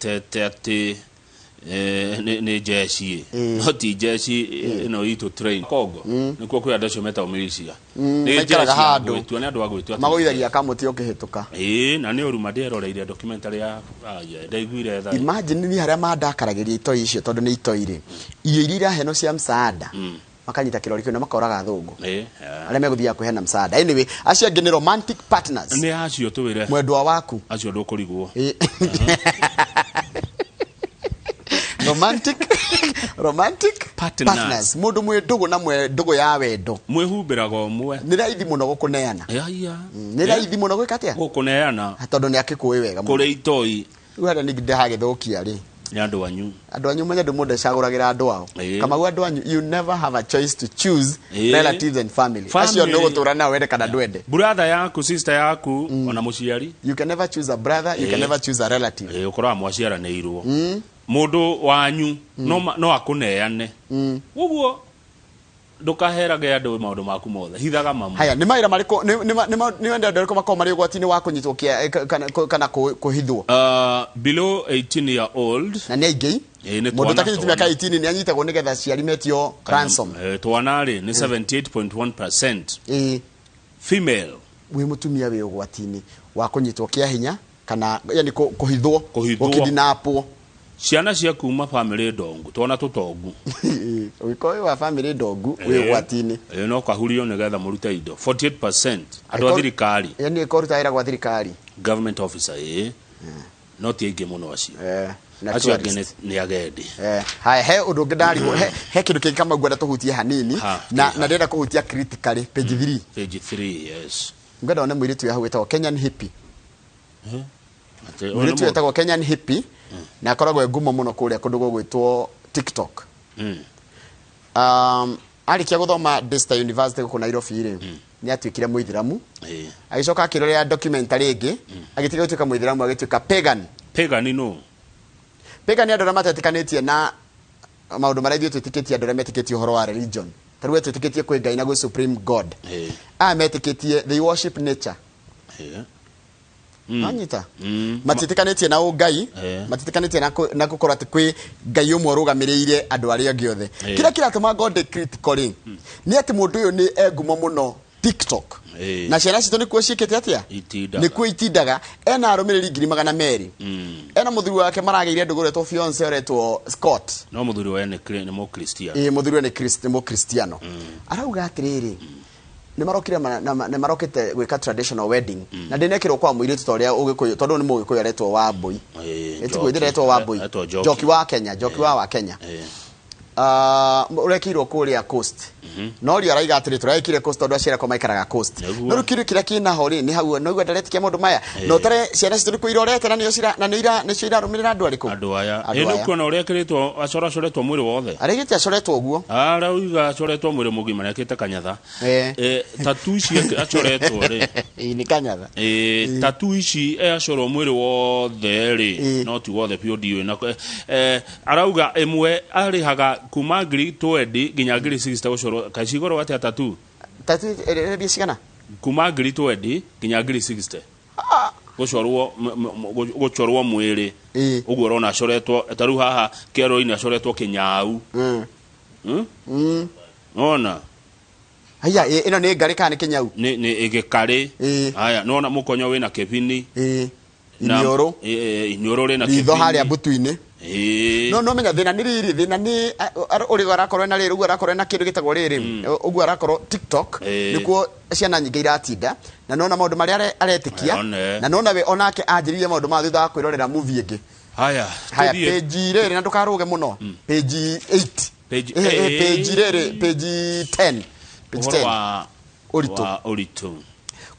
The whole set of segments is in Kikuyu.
Agwetete atĩ nĩ njeci. Ĩĩ. No ti njeci ĩno itũ train Congo nĩkuo kwĩ andũ acio metagwo militia. Nĩ Maikaraga njeci ya handũ. gwĩtua, nĩ andũ a gwĩtua atĩ Magũithagia kamũtĩ ũkĩhĩtũka. Ĩĩ, na nĩ ũru mandĩeroreire documentary ya aya, ndaiguire tha. Imagine niĩ harĩa mandakaragĩria itoi icio, tondũ nĩ itoi rĩ, irio iria iraheanwo cia msaada, makanyita kĩrori kĩu na makoraga athũngũ Ĩĩ. arĩa megũthiaga kũheana msaada. Anyway, acio angĩ nĩ romantic partners. Nĩ acio tũwĩre. Mwendwa waku. Acio ndũkũrigwo. Ĩĩ. Romantic Partners. Partners, mũndũ mwĩ ndũgũ na mwe ndũgũ ya wendo. Mwĩhumbĩraga ũmwe. Nĩ raithi mũno gũkũneana. Aya. Nĩ raithi mũno gwĩka atĩa? Gũkũneana. Tondũ nĩ akĩkũĩ wega mũno. Kũrĩ itoi. Rĩu harĩa ningĩ ndĩhagĩthũkia rĩ, Nĩ andũ anyu. Andũ anyu, menye ndũ mũndũ ecagũragĩra andũ ao. Kamau, andũ anyu, you never have a choice to choose relatives and family. Acio Family. nĩ ũgũtũra nao wende kana ndwende. Brother yaku, sister yaku, ona mũciari. You can never choose a brother, you can never choose a relative. Ĩĩ, ũkoraga mwaciaranĩirwo. Mũndũ wanyu no akũneane. Ũguo ndũkaherage andũ maũndũ maku mothe, hithaga mamwe. Haya, nĩ mawĩra marĩkũ, nĩ wende andũ arĩkũ makoragwo marĩ ũgwati-inĩ wa kũnyitwo kĩa kana kũhithwo? Below 18 year old. Na nĩ aingĩ. Ĩĩ, nĩ Mũndũ twana, ũtakinyĩtie mĩaka twana. 18 nĩ anyitagwo nĩgetha aciari metio ransom. Twana rĩ nĩ 78.1%. Female. Wĩ mũtumia wĩ ũgwati-inĩ wa kũnyitwo kĩa hinya kana yani kũhithwo. Kũhithwo. Gũkidnapwo. Ciana cia kuma family ndongu, twana tũtongu. Ũgĩkorwo wĩ wa family ndongu, wĩ ũgwati-inĩ. Ĩĩ, no kahurio nĩgetha mũrute indo. 48% andũ a thirikari. Yani ĩkorwo wĩra gwa thirikari. Government officer, ĩĩ, no ti aingĩ mũno acio. Na Acio angĩ tourist. nĩ agendi. Haya, he ũndũ ũngĩ ndarigwo, he kĩndũ kĩngĩ kama ngwenda tũhutie hanini. Ha, Na kĩha. na ndĩrenda kũhutia critically page 3. Page 3, yes. Ngwenda one mũirĩtu wĩ hau wĩtagwo Kenyan Hippie. Atĩ, Mũirĩtu wĩtagwo Kenyan Hippie na akoragwo e ngumo mũno kũrĩa kũndũ gũgwĩtwo TikTok. Arĩkia gũthoma Daystar University gũkũ Nairobi rĩ, nĩ atuĩkire mũithĩramu. Agĩcoka akĩrorera documentary ĩngĩ, agĩtiga gũtuĩka mũithĩramu, agĩtuĩka pagan. Pagan no? Pagan nĩ andũ arĩa matetĩkanĩtie na maũndũ marĩa ithuĩ twĩtĩkĩtie, andũ arĩa metĩkĩtie ũhoro wa religion. Ta rĩu we twĩtĩkĩtie kwĩ Ngai na gwĩ supreme God. Aya metĩkĩtie, they worship nature. Wanyita? Matiĩtĩkanĩtie na ũngai. Matiĩtĩkanĩtie na gũkorwo atĩ kwĩ Ngai ũmwe ũrũgamĩrĩire andũ arĩa angĩ othe. Kĩrĩa kĩratũma ngorwo critical rĩ, nĩ atĩ mũndũ ũyũ nĩ e ngumo mũno TikTok. Na ciana citũ nĩkuo ciĩkĩte atĩa? Itindaga. Nĩkuo itindaga. Ena arũmĩrĩri 200,000. Ena mũthuri wake maragĩire ndũgũ ũretwo fiance ũretwo Scott. No mũthuri we nĩ mũkristiano. Ĩĩ, mũthuri we nĩ mũkristiano. Arauga atĩrĩrĩ, nĩ marokire nĩ marokĩte gwĩka traditional wedding na ndĩnekĩrwo kwa mũirĩtu ta ũrĩa ũgĩkũyũ, tondũ nĩ mũgĩkũyũ aretwo Wambũi. Ĩtiguo Njoki. ĩretwo Wambũi. Etwo Njoki. Njoki wa Kenya, Njoki wa Kenya. Ũrekĩirwo kũrĩa Coast, no rio araiga atĩrĩ, tũrekire Coast tondũ aciari akwa maikaraga Coast. No rĩu kĩndũ kĩrĩa kĩnaho rĩ, nĩ hau no ndaretĩkia maũndũ maya na ũtare ciana citũ nĩkuo irorete na nĩo cira na nĩo ira nĩcio irarũmĩrĩra andũ arĩkũ? Andũ aya. Andũ Ĩ, aya. nĩ kuona ũrĩa ekĩrĩtwo, acoracoretwo mwĩrĩ wothe. Arĩgĩte acoretwo ũguo. Arauga acoretwo mwĩrĩ mũgima na ekĩte kanyatha. Tatu ici acoretwo rĩ. Ĩĩ, nĩ kanyatha. Ĩ, tatu ici acorwo mwĩrĩ wothe rĩ, no ti wothe biũ, ndiũĩ na arauga ĩmwe arĩhaga kuma ngiri 20 nginya ngiri 60 gũcorwo. Kaĩ cigoro atĩa tatu? Tatu ĩrĩa cigana? Kuma ngiri 20 nginya ngiri 60 gũcorwo gũcorwo mwĩrĩ. Ũguo ũrona acoretwo ta rĩu haha kĩero-inĩ acoretwo kĩnyau. Nona? Haya, ĩno nĩ ngarĩ kana nĩ kĩnyau? Nĩ gĩkarĩ. Haya, nona mũkonyo wĩna kĩbini. Iniũrũ. Iniũrũ rĩna Ritho kĩbini. Harĩa mbutu-inĩ. No menya thĩna nĩ rĩrĩ, thĩna nĩ ũrĩ arakorwo na rĩrĩ, ũguo arakorwo na kĩndũ gĩtagwo rĩrĩ, ũguo arakorwo TikTok nĩkuo ciana nyingĩ iratinda na nona maũndũ marĩa aretĩkia. One. Na nona we onake anjĩrĩrie maũndũ ma thutha wa kwĩrorera movie ĩngĩ. Haya. Haya. Tũthiĩ. Page rĩrĩ, na ndũkarũge mũno, page 8. Page Eh, 8. Page rĩrĩ, page 10, page Ũhoro 10. wa Ũritũ. Wa ũritũ.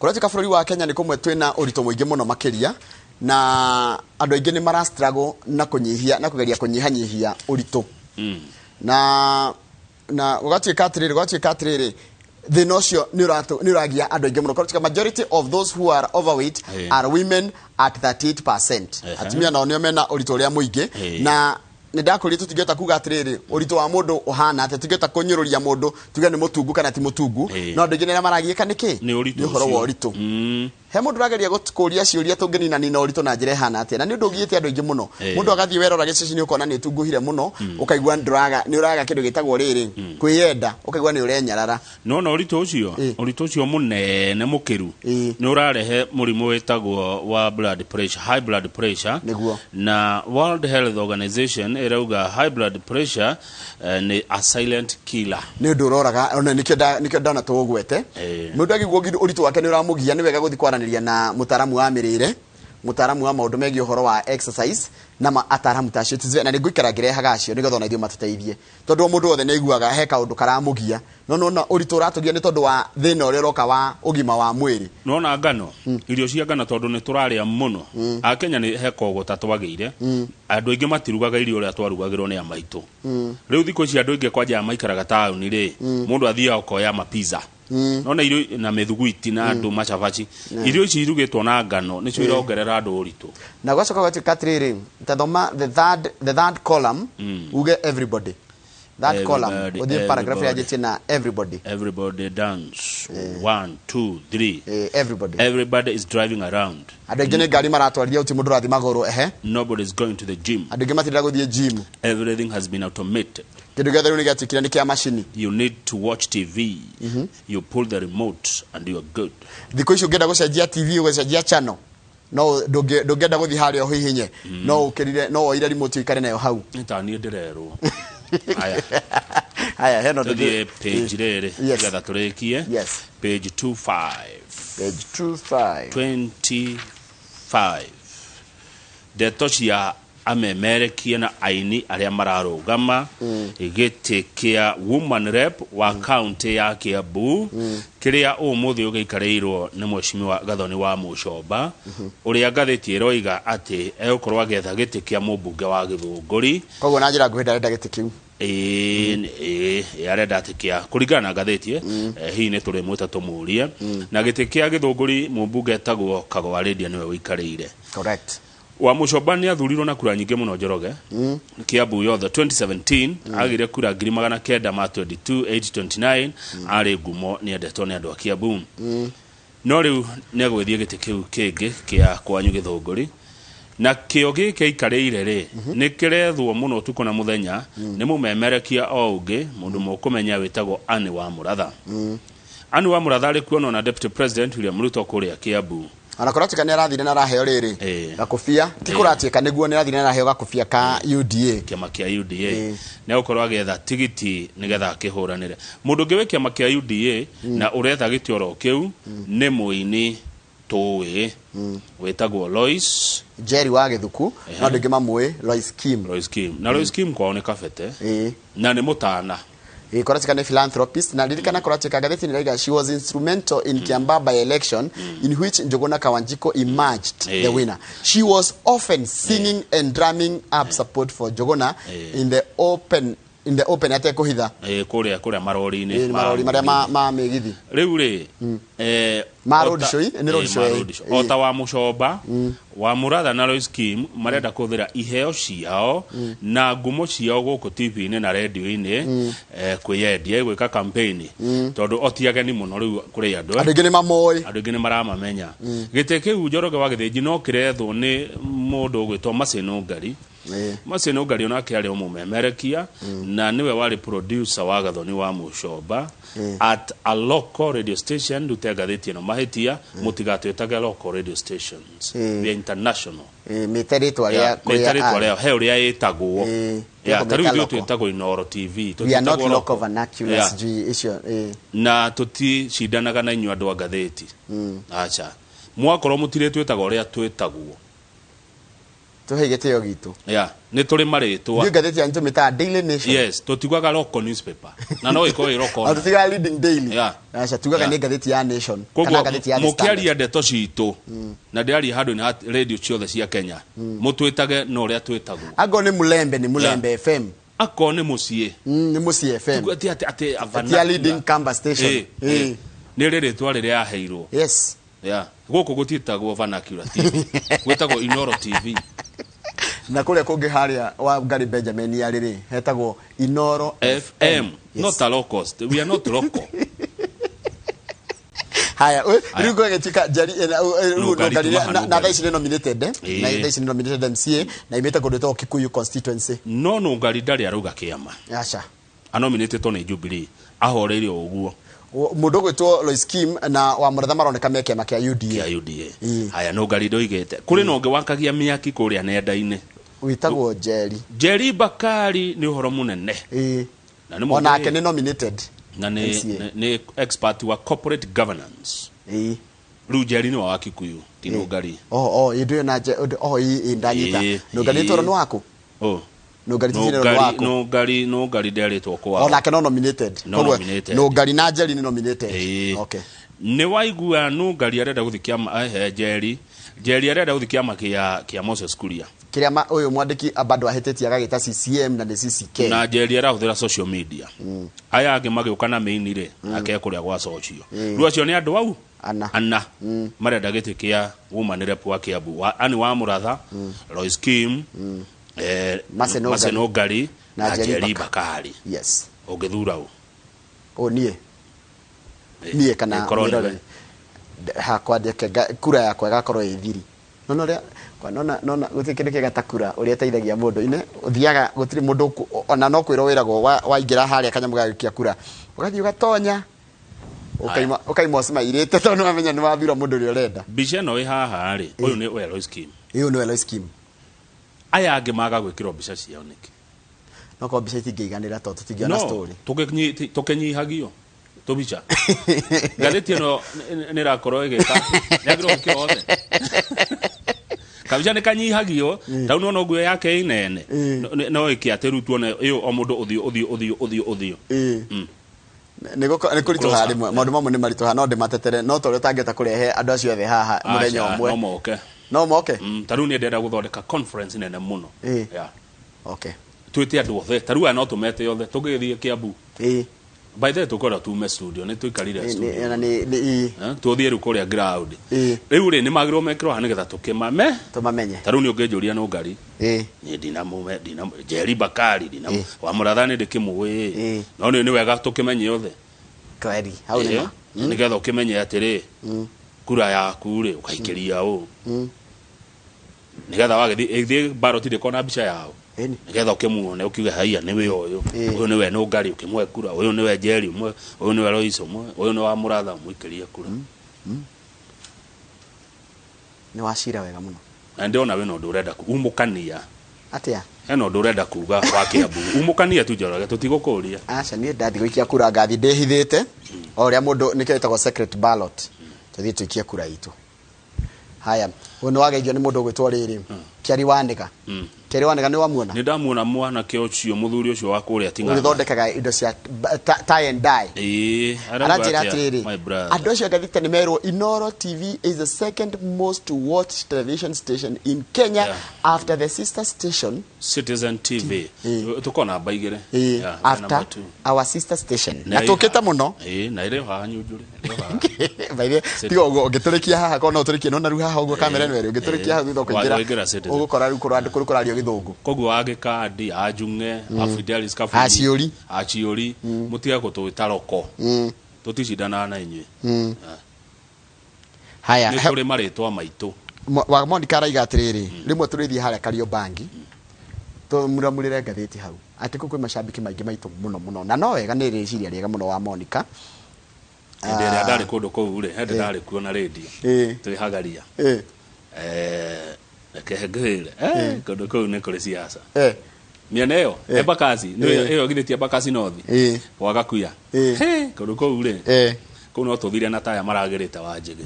Kũratuĩka bũrũri wa Kenya nĩ kũmwe twĩna ũritũ mũingĩ mũno makĩria, na andũ aingĩ nĩ mara struggle na kũnyihia na kũgeria kũnyihanyihia ũritũ. Na gũgatuĩka atĩrĩrĩ, thĩna ũcio nĩ ũragia andũ aingĩ mũno. Kũratuĩka majority of those who are overweight are women at 38%. Atumia nao nĩo mena ũritũ ũrĩa mũingĩ. Na nĩ ndakũria, tũtingĩhota kuga atĩrĩrĩ, ũritũ wa mũndũ ũhana atĩa, tũtingĩhota kũnyũrũria mũndũ tuge nĩ mũtungu kana ti mũtungu. No andũ aingĩ nĩ arĩa maragiĩka nĩkĩ? Nĩ ũritũ Nĩ ũhoro wa ũcio. ũritũ. He mũndũ ũrageria kũria ciũria tũngĩnina nina ũritũ na njĩra ĩhana atĩa, na nĩ ũndũ ũgiĩte andũ aingĩ mũno. Mũndũ agathiĩ werora gĩcicio-inĩ ũkona nĩ ũtunguhire mũno, ũkaigua ndũraga nĩ ũraga kĩndũ gĩtagwo rĩrĩ kwĩyenda, ũkaigua nĩ ũrenyarara. Nona ũritũ ũcio, ũritũ ũcio mũnene mũkĩru nĩ ũrarehe mũrimũ wĩtagwo wa blood pressure, high blood pressure. Nĩguo. Na World Health Organization ĩrauga high blood pressure nĩ a silent killer. Nĩ ũndũ ũroraga ona nĩkĩo ndona tũũgwete. Mũndũ agĩigua ũritũ wake nĩ ũramũgia, nĩ wega gũthiĩ kwaranĩria na mũtaaramu wa mĩrĩre, mũtaaramu wa maũndũ megiĩ ũhoro wa exercise na ataaramu ta acio. Na nĩ ngũikara ngĩrehaga acio nĩgetha ona ithuĩ matũteithie, tondũ o mũndũ wothe nĩ aiguaga he kaũndũ karamũgia, no nona ũritũ ũratũgia nĩ tondũ wa thĩna ũrĩa ũroka wa ũgima wa mwĩrĩ. Nona ngano, irio cia ngano tondũ nĩ tũrarĩa mũno. Akenya nĩ he kogota twagĩire, andũ aingĩ matirugaga irio ũrĩa twarugagĩrwo nĩ amaitũ. Rĩu thikũ ici andũ aingĩ kwanja maikaraga taũni rĩ, mũndũ athiaga ũkoya mapizza, nona irio na mĩthuguiti na andũ macabaci. Irio ici irugĩtwo na ngano nĩcio irongerera andũ ũritũ. Na gwacoka gwatuĩka atĩrĩrĩ, tathoma the third column, uge everybody, that column. Everybody, ũthiĩ paragraph everybody. yanjĩtie na everybody. Everybody dance, one, two, three. Everybody. Everybody is driving around. Andũ aingĩ nĩ ngari maratwarithia, ũti mũndũ ũrathiĩ magũrũ, ehe. Nobody is going to the gym. Andũ aingĩ matirenda gũthiĩ gym. Everything has been automated. Kĩndũ gĩothe rĩu nĩ gĩatuĩkire nĩ kĩa macini. You need to watch TV. You pull the remote and you are good. Thikũ ici ũngĩenda gũcenjia TV, ũgũcenjia channel, no ndũngĩenda gũthiĩ harĩa ũhihinye, no ũkĩrire, no woire remote ũikare nayo hau. Nĩ ta niĩ ndĩrerwo aya. Haya, hena ũndũ. Tũthiĩ page rĩrĩ nĩgetha tũrĩkie. Page 25. Page 25. 25, ndeto cia amemerekie na aini arĩa mararũgama gĩtĩ kĩa woman rep wa county ya Kiambu, kĩrĩa ũmũthĩ ũgĩikarĩirwo nĩ mheshimiwa Gathoni wa Mũcomba, ũrĩa ngathĩti ĩroiga atĩ egũkorwo agĩetha gĩtĩ kĩa mũmbunge wa Gĩthũngũri. Koguo na njĩra nguhĩ ndarenda gĩtĩ kĩu. Ĩĩ, ĩĩ, arenda atĩ kĩa kũringana na ngathĩti, hihi nĩ tũrĩmwĩta tũmũrie. Na gĩtĩ kĩa Gĩthũngũri mũmbunge etagwo Kagwa Lydia nĩwe ũikarĩire. Wa Mũcomba nĩ athurirwo na kura nyingĩ mũno, Njoroge, Kiambu yothe 2017 agire kura 922,829. Arĩ ngumo, nĩ endetwo nĩ andũ a Kiambu. No rĩu nĩ egũgĩthiĩ gĩtĩ kĩu kĩngĩ kĩa kwanyu Gĩthũngũri, na kĩo gĩkĩ aikarĩire rĩ, nĩ kĩrethwo mũno ũtukũ na mũthenya nĩ mũmemerekia o ũngĩ mũndũ mũkũmenya wĩtagwo Anne wa Mũratha. Anne wa Mũratha arĩ kuonwo na Deputy President William Ruto kũrĩa Kiambu. Ona kũratuĩka nĩ arathire na araheo rĩrĩ gakũbia, ti kũratuĩka nĩguo nĩ arathire na araheo gakũbia ka UDA. Kĩama kĩa UDA, nĩ egũkorwo agĩetha tigiti nĩgetha akĩhũranĩre. Mũndũ ũngĩ wĩ kĩama kĩa UDA na ũretha gĩtĩ oro kĩu nĩ mũini tũĩ wĩtagwo Lois Jerry wa Gĩthuku, no andũ aingĩ mamũĩ Lois Kim. Lois Kim. Na Lois Kim kwao nĩ Kabete na nĩ mũtana. Kũratuĩka nĩ philanthropist, na ririkana kũratuĩka ngathĩti nĩ ĩrauga she was instrumental in Kiambaa by election in which Njuguna Kawanjiko emerged the winner. She was often singing and drumming up support for Njuguna in the open atekũhitha. Kũrĩa marori-inĩ. Marori marĩa ma mĩgithi. Rĩu rĩ Ma road show, nĩ road show, ma road show. O ta wa Mũcomba, wa Mũratha na Lois Kim marenda kũhũthĩra iheo ciao na ngumo ciao gũkũ TV-inĩ na radio-inĩ, kwĩyendia, gwĩka campaign, tondũ o ti ageni mũno rĩu kũrĩ andũ. Andũ aingĩ nĩ mamoĩ. Andũ aingĩ nĩ maramamenya. Gĩtĩ kĩu, Njoroge wa Gĩthĩnji, no kĩrethwo nĩ mũndũ ũgwĩtwo Maseno Ngari. Maseno Ngari onake arĩ o mũmemerekia na nĩwe warĩ producer wa Gathoni wa Mũcomba at a local radio station. Ndute ngathĩti ĩno mahĩtia, mũtigatwĩtage local radio stations. We are international. Mĩte rĩtwa rĩa Mĩte kũrĩa rĩtwa arĩ. Rĩao he ũrĩa ĩtagwo. Ta rĩu Tũkũmĩta ithuĩ local. twĩtagwo Inoro TV. We are not Tũtiĩtagwo local vernacular. Sijui icio. Na tũticindanaga na inyuĩ andũ a ngathĩti, aca, mwakorwo mũtirĩ twĩtaga ũrĩa twĩtagwo. Tũhe gĩtĩo gitũ. Yeah, nĩ tũrĩ marĩtwa. Ithuĩ ngathĩti yanyu tũmĩtaga Daily Nation. Yes, tũtiugaga local newspaper na no ĩkorwo ĩ local. Na tũtigaga Leading Daily. Aca, tugaga nĩ ngathĩti ya Nation Koguo kana ngathĩti ya The Standard. mũkĩaria ndeto citũ, na ndĩraria handũ-inĩ ha radio ciothe cia Kenya, mũtwĩtage na ũrĩa twĩtagwo. Angorwo nĩ Mulembe, nĩ Mulembe FM. Akorwo nĩ mũciĩ. Nĩ Mũciĩ FM. Ti atĩ Ti ya Leading Kamba Station. Nĩ rĩ rĩtwa rĩrĩa yaheirwo. Yeah. Gũkũ gũtiĩtagwo vernacular TV, gwĩtagwo Inoro TV. Na kũrĩa kũngĩ harĩa wa Gary Benjamin yarĩ rĩ, hetagwo Inoro FM. Yes. Not a local. We are not local. Haya, rĩu gwagĩtuĩka Njeri Nũngari tumaha na Nũngari. thaa ici nĩ nominated, Ĩĩ. na thaa ici nĩ nominated MCA na imĩte kũndũ ĩtagwo Kikuyu constituency. No Nũngari ndarĩ arauga kĩama. Aca. Anominĩtĩtwo nĩ Jubilee, ahoreire o ũguo. Mũndũ ũgwĩtwo Lois Kim na wa Mũratha maroneka me kĩama kĩa UDA. Kĩa UDA. Ĩĩ. Haya, Nũngari ndoigĩte kũrĩ na ũngĩ wakagia mĩaki kũrĩa nenda-inĩ. Wĩtagwo Njeri. Njeri Bakari nĩ ũhoro mũnene. Ĩĩ. Na nĩ mũndũ Onake nĩ nominated na nĩ MCA. nĩ expert wa corporate governance. Ĩĩ. Rĩu Njeri nĩ wa Kikuyu, ti Nũngari. Oh, ĩndũ ĩyo na oh, ĩ ndanyita. Ĩĩ, Nũngari ĩĩ. toro nĩ waku. Oh. Nũngari ti nĩ Nũngari waku. Nũngari nderĩtwo kwao. Onake no nominated. No Koguo, nominated. Nũngari na Njeri nĩ nominated. Ĩĩ. Okay. Nĩ waigua Nũngari arenda gũthiĩ kĩama, Njeri Njeri arenda gũthiĩ kĩama kĩa Moses Kuria. Kĩrĩa ũyũ mwandĩki bado ahĩtĩtie agagĩta CCM na nĩ CCK. Na Njeri arahũthĩra social media. Aya angĩ magĩũka na main rĩ, ake kũrĩa gwa social. Rĩu acio nĩ andũ au Ana. ana marenda gĩtĩ kĩa woman rep wa Kiambu, wa ani wa Mũratha, Lois Kim, Mercy Nũngari. Mercy Nũngari Na na Njeri Njeri Bakari. Yes. Ũngĩthura ũ? O niĩ. Niĩ kana Ĩkorwo nĩwe. mwĩroreri. Hakwa ndeke kura yakwa ĩgakorwo ĩ thiri. Nona ũrĩa kwa nona nona gũtirĩ kĩndũ kĩega ta kura ũrĩa ĩteithagia mũndũ. Ine ũthiaga gũtirĩ mũndũ ona no kwĩrwo wĩragwo waingĩra harĩa kanyamũ ga gũikia kura. Ũgathiĩ ũgatonya. Ũkaima ũcimairĩte tondũ nĩwamenya nĩwathura mũndũ ũrĩa ũrenda. Mbica ĩno ĩ haha rĩ, ũyũ nĩ Lois Kim. Ĩyo nĩ Lois Kim. Aya angĩ maga gwĩkĩrwo mbica ciao nĩkĩ? No korwo mbica itingĩiganĩra tondũ tũtingĩona No, story. tũkĩnyihagio tũbica. Ngathĩti ĩno nĩ ĩrakorwo ĩgĩka yagĩrĩirwo gwĩkĩrwo othe. Kabica nĩ kanyihagio, tau nĩwona ũguo yake ĩ nene. No ĩke atĩ rĩu tuone ĩyo o mũndũ ũthiũ ũthiũ ũthiũ ũthiũ ũthiũ. Ĩĩ. Nĩ kũritũha Closer. rĩmwe, maũndũ mamwe nĩ maritũha no ndĩmatetere, no ta ũrĩa ũtangĩhota kũrehe andũ acio othe haha mũthenya Aca, ũmwe. no moke. No moke? Ta rĩu niĩ ndĩrenda gũthondeka conference nene mũno. Ĩĩ. Yeah. Okay. Twĩte andũ othe, ta rĩu aya no tũmete othe, tũgĩthiĩ Kiambu. Ĩĩ. By the way, tũkwenda tume studio, nĩ tũikarire studio. Na nĩ ĩĩ. Tũthiĩ rĩu kũrĩa ground. Ĩĩ. Rĩu rĩ, nĩ magĩrĩirwo mekĩrwo haha nĩgetha tũkĩmame. Tũmamenye. Ta rĩu nĩ ũngĩnjũria Nũngari. Ĩĩ. Niĩ ndinamũme, ndinamũ Njeri Bakari, ndinamũ Ĩĩ. wa Mũratha nĩ ndĩkĩmũĩ. Ĩĩ. No nĩ wega tũkĩmenye othe. Kweri, hau nĩ Ĩĩ. ma. Nĩgetha ũkĩmenye atĩrĩ, kura yaku rĩ, ũkaikĩria ũ. Nĩgetha wagĩthiĩ ĩthiĩ ballot ndĩkona mbica yao. Ĩni. Nĩgetha ũkĩmuone ũkiuge haiya nĩwe ũyũ. Ĩĩ. Ũyũ nĩwe Nũngari ũkĩmũhe kura, ũyũ nĩwe Njeri ũmwe, ũyũ nĩwe Lois ũmwe, ũyũ nĩ wa Mũratha ũmũikĩrie kura. Nĩ wacira wega mũno. Na ndĩrona wĩna ũndũ ũrenda umũkania. Atĩa? Hena ũndũ ũrenda kuga wa Kiambu. Umũkania tu Njoroge, tũtigũkũria. Aca, niĩ ndathiĩ gũikia kura ngathi ndĩhithĩte o ũrĩa mũndũ nĩkĩo ĩtagwo secret ballot. Tũthiĩ tũikie kura itũ. Haya, ũyũ nĩ wageithio nĩ mũndũ ũgwĩtwo rĩrĩ Kĩari Wanĩga. Kĩari Wanĩga nĩ wamuona? Nĩ ndamuona mwanake ũcio, mũthuri ũcio wa kũrĩa Ting'ang'a. Ũgĩthondekaga indo cia tie and dye. Ĩĩ, arauga Aranjĩra atĩa, atĩrĩrĩ, my brother? andũ acio a Gathita nĩ merwo Inoro TV is the second most watched television station in Kenya after the sister station Citizen TV. Ĩĩ. Tũkorwo namba igĩrĩ. Ĩĩ, Yeah, after number two. our sister station. Na Na ĩ tũkĩte haha. mũno. Ĩĩ, na ĩrĩ o haha nyunjure. Ĩrĩ o haha. By the way, tiga ũguo ũngĩtũrĩkia haha korwo no ũtũrĩkie no na rĩu haha ũguo kamera ĩno ĩrĩ ũngĩtũrĩkia hau thutha ũkĩingĩra Waingĩra Citizen. ũgũkora rĩu kũrũ kũrario gĩthũngũ. Koguo agĩkandi ajung'e a Fidelis Kabuni Aciũri. Aciũri mũtige gũtwĩta roko, tũticindanaga na inyuĩ. Haya, Nĩ tũrĩ marĩtwa maitũ. Wa Monica araiga atĩrĩrĩ, rĩmwe tũrĩthiĩ harĩa Kariobangi tũmuramurĩre ngathĩti hau atĩ kũu kwĩ macambĩki maingĩ maitũ mũno mũno, na no wega, nĩ rĩciria rĩega mũno wa Monica. Hĩndĩ ĩrĩa ndarĩ kũndũ kũu rĩ, hĩndĩ ndarĩ kuo na rĩndio twĩ hagaria. Reke ngwĩre, kũndũ kũu nĩ kũrĩ siasa. Mĩena ĩyo Embakasi ĩyo githĩ ti Embakasi North gwa Gakuya? He, kũndũ kũu rĩ, kũu no tũthire na taya maragĩrĩte wa njĩgĩ.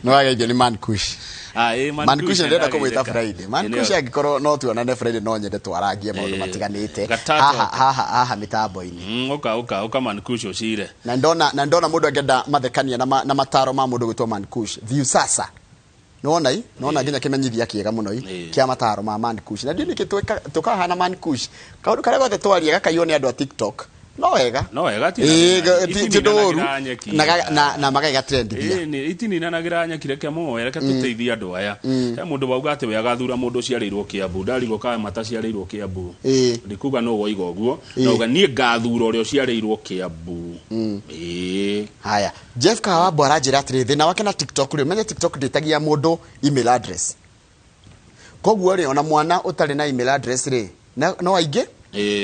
Nĩ wageithio nĩ Mankush. Ah, ĩ, Mankush ndĩrenda kũmwĩta nĩndageithĩka. Friday. Mankush, angĩkorwo no tuonane Friday, no nyende twarangie maũndũ matiganĩte Gatatũ. haha mĩtambo-inĩ. Ũka ũka ũka Mankush ũcire. Na ndona mũndũ angĩenda mathekania na mataro ma mũndũ gwĩtwo Mankush, Viusasa nĩwona i nĩwona nginya kĩmenyithia kĩega mũno i kĩa mataro ma Mankush, na ndiũ nĩkĩ tũkahana Mankush kaũndũ karĩa gothe twaria gakaiywo nĩ andũ a TikTok. No wega. No wega ti Ĩĩ, na- ti ũndũ ũru. itininanagira nyeki. Na na magaigatrendithia. Ĩĩ, itininanagira nyeki, reke moe, reke tũteithie andũ aya. He mũndũ wauga atĩ we agathura mũndũ ũciarĩirwo Kiambu, ndarigwo kana mataciarĩirwo Kiambu. Ndikuga nũ woiga ũguo, nauga niĩ ngathura ũrĩa ũciarĩirwo Kiambu. Ĩĩ. Haya, Jeff Kawambo aranjĩra atĩrĩ, thĩna wake na TikTok rĩ, ũmenye TikTok ndĩtagia mũndũ email address, koguo rĩ, ona mwana ũtarĩ na email address rĩ, no aingĩ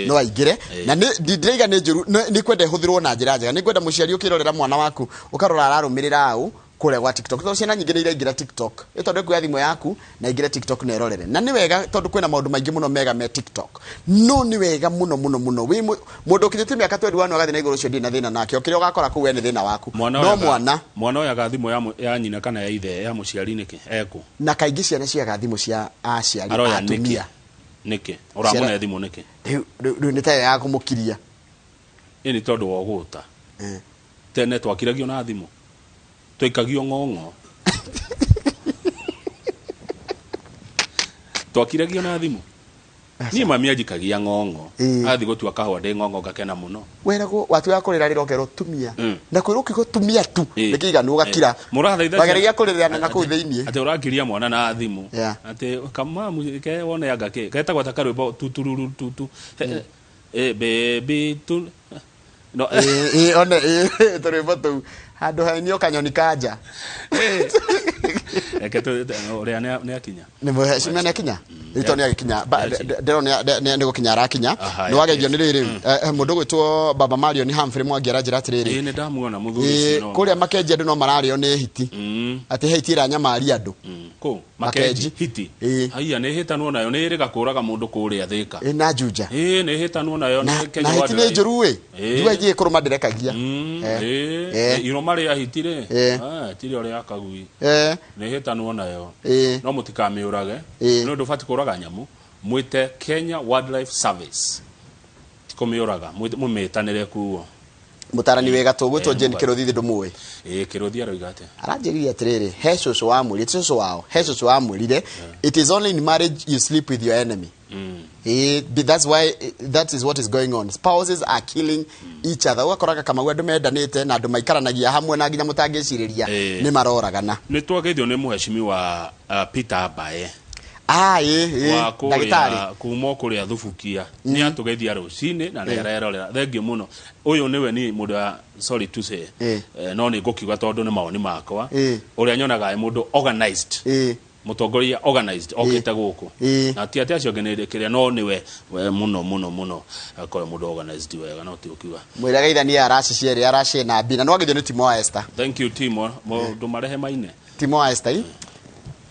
no aingĩre. Na ndĩraiga nĩ njũru, nĩ kwenda ĩhũthĩrwo na njĩra njega. Nĩ ngwenda mũciari ũkĩrorera mwana waku ũkarora ararũmĩrĩra au kũrĩa gwa TikTok, tondũ ciana nyingĩ nĩ iraingĩra TikTok. Ĩ tondũ ĩkuoya thimũ yaku na ingĩre TikTok na ĩrorere, na nĩ wega tondũ kwĩna maũndũ maingĩ mũno mega me TikTok, no nĩ wega mũno mũno mũno wĩ mũndũ ũkinyĩtie mĩaka 21 ũgathiĩ na igũrũ, ũcio ndirĩ na thĩna nake, o kĩrĩa ũgakora kũu we nĩ thĩna waku. Mwana no mwana mwana oyaga thimũ ya nyina kana ya ithe, ya mũciari nĩkĩ ekũ? Na kaingĩ ciana ciaga thimũ cia aciari. Aroya nĩkĩ? Atumia. Nĩkĩ ũramũne thimũ nĩkĩ? Rĩu nĩ ta ya kũmũkiria. Ĩ nĩ tondũ wa ũgũta. Tene twakiragio na thimũ, twaikagio ng'ong'o, twakiragio na thimũ. Niĩ mami anjikagia ng'ong'o. Athiĩ gũtua kahũa ndĩ ng'ong'o, ngakena mũno. Weragwo watuaga kũrĩra rĩra ũkerwo tumia. Na kwĩrwo ũkiuga tumia tu nĩ kĩiganu ũgakira. Mũrathaitha wageragia kũrĩrĩra na kũu thĩiniĩ. Atĩ ũrakiria mwana na thimũ. Atĩ kamamu ke wone anga kĩ getagwo ta karwĩmbo tutururu tutu, baby tu no. Ĩĩ, one ĩĩ, tũrwĩmbo tũu handũ hainio kanyoni kanja. Reke ũrĩa nĩ akinya. Nĩ mũhecimia nĩ akinya rĩu tondũ nĩ agĩkinya. Ndĩrona nĩ gũkinya arakinya. Aha, Nĩ wageithio nĩ rĩrĩ, mũndũ ũgwĩtwo Baba Mario nĩ Humphrey Mwangi aranjĩra atĩrĩrĩ, Ĩĩ, nĩ ndamuona mũthuri ũcio no. Kũrĩa Makenji andũ no mararĩo nĩ hiti, atĩ he hiti ĩranyamaria andũ. Kũ Makenji. Makenji hiti? Ĩĩ. Haiya, nĩ hĩtanwo nayo, nĩ ĩrĩga kũraga mũndũ kũrĩa Thĩka. Ĩ na Juja. Ĩĩ, nĩ hĩtanwo nayo. Na Nĩ Kenya na hiti nĩ Wildlife. njũru ĩ. Njua ĩngĩ kũrũma ndĩrekagia. Irũma rĩa hiti rĩ, tirĩ rĩa kagui. Nĩ hĩtanwo nayo. No mũtikamĩũrage. Nĩ ũndũ ũbatiĩ kũraga nyamũ, mwĩte Kenya Wildlife Service, ti kũmĩũraga, mũmĩtanĩre kuo. Mũtarani wĩ gatũ gwĩtwo Jane mũgate. Kĩrũthithi ndũmũĩ? Ĩĩ, Kĩrũthi aroiga atĩa? Aranjĩrire atĩrĩrĩ, he cũcũ wamwĩrire, ti cũcũ wao, he cũcũ wamwĩrire, "It is only in marriage you sleep with your enemy." That's why that is what is going on. Spouses are killing each other. Ũgakoraga Kamau andũ mendanĩte na andũ maikaranagia hamwe na nginya mũtangĩcirĩria nĩ maroragana. Nĩ twageithio nĩ mũhecimiwa Peter Mbae Ah, ĩ wa ndagĩtarĩ. Kũrĩa kuma o kũrĩa Thubukia nĩ atũgeithia rũcinĩ na nĩ arerorera. Thengiũ mũno. Ũyũ nĩwe ni mũndũ wa, sorry to say, no nĩ ngũkiuga tondũ nĩ mawoni makwa, ũrĩa nyonaga ĩ mũndũ organized, mũtongoria organized okĩte gũkũ. Na ti atĩ acio angĩ nĩ kĩrĩa, no nĩwe we mũno mũno mũno akorwo mũndũ organized wega, no ti ũkiuga. Mwĩre geithanie araci cierĩ, araci na B, na nĩwageithio nĩ Timo wa Esther. Thank you, Timo. Mũndũ marehe maine. Timo wa Esther i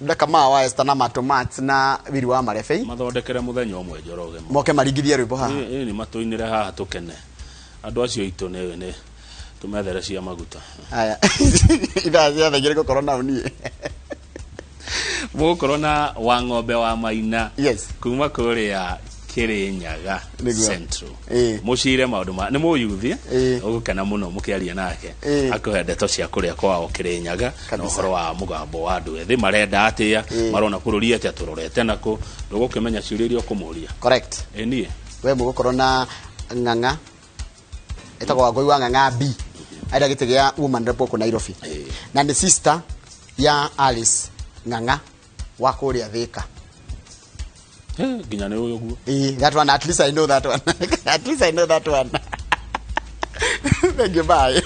Ndaka wa Esther na Matomat na Wiri wa Marebei. Mathondekere mũthenya ũmwe, Njoroge. Moke maringithie rwĩmbo haha. Ĩ nĩ matũinĩre haha tũkene. Andũ acio aitũ nĩ tũmethere cia maguta. Haya, ithaa ciothe ngĩrĩ gũkorwo nao niĩ. Mũgũkorwo na wa ng'ombe wa Maina kuma kũrĩa Kĩrĩnyaga Central. Mũcire maũndũ ma nĩ mũyuthi ũgũkena mũno mũkĩaria nake, akũhe ndeto cia kũrĩa kwao Kĩrĩnyaga na ũhoro wa mũgambo wa andũ ethĩ, marenda atĩa, marona bũrũri atĩa, tũrorete nakũ, ndũgũkĩmenya ciũria iria ũkũmũria. Correct. Ĩ niĩ We mũgũkorwo na ng'ang'a ĩtagwo Wangũi wa Ng'ang'a B, arĩa gĩtĩ gĩa woman rep gũkũ Nairobi, na nĩ sister ya Alice Ng'ang'a wa kũrĩa Thĩka. Nginya nĩ ũyũ ũguo. That one, at least I know that one. At least I know that one. Thank you, bye.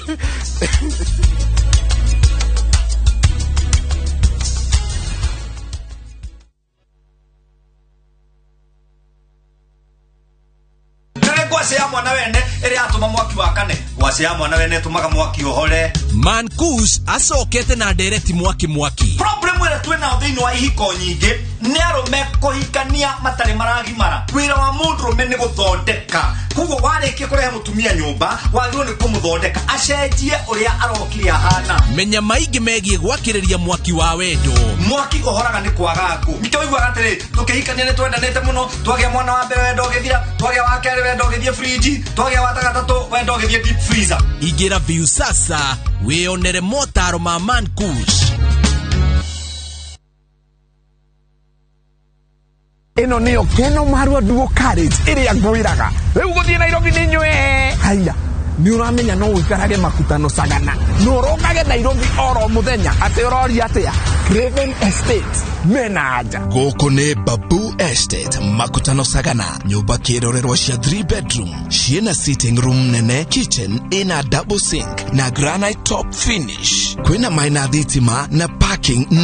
Nĩ ngwacĩ ya mwana wene ĩrĩa yatũma mwaki wakane, ngwacĩ ya mwana wene ĩtũmaga mwaki ũhore. Mankush acokete na ndereti mwaki mwaki. Problem ĩrĩa twĩ nayo thĩinĩ wa ihiko nyingĩ nĩ arũme kũhikania matarĩ maragimara. Wĩra wa mũndũrũme nĩ gũthondeka, koguo warĩkia kũrehe mũtumia nyũmba wagĩrĩirwo nĩ kũmũthondeka acenjie ũrĩa arokire ahana. Menya maingĩ megiĩ gwakĩrĩria mwaki wa wendo. Mwaki ũhoraga nĩ kwaga ngũ. Nĩkĩo ũiguaga atĩrĩ, tũkĩhikania nĩ twendanĩte mũno, twagĩa mwana wa mbere wendo ũgĩthira, twagĩa wa kerĩ wendo ũgĩthiĩ friji, twagĩa wa gatatũ wendo ũgĩthiĩ deep freezer. Ingĩra Viusasa wĩyonere motaro ma Mankush. Ĩno. Ĩno nĩyo Keno Marua Duo Carriage ĩrĩa ngwĩraga. Rĩu gũthiĩ Nairobi nĩ nywe. Haya, nĩ ũramenya no ũikarage Makutano Sagana na ũrokage Nairobi oro mũthenya. Atĩ ũroria atĩa? Craven Estate mena anja. Gũkũ nĩ Babu Estate, Makutano Sagana, nyũmba kĩrorerwa cia 3 bedroom ciĩna sitting room nene, kitchen ĩna double sink na granite top finish, kwĩna maĩ na thitima na parking.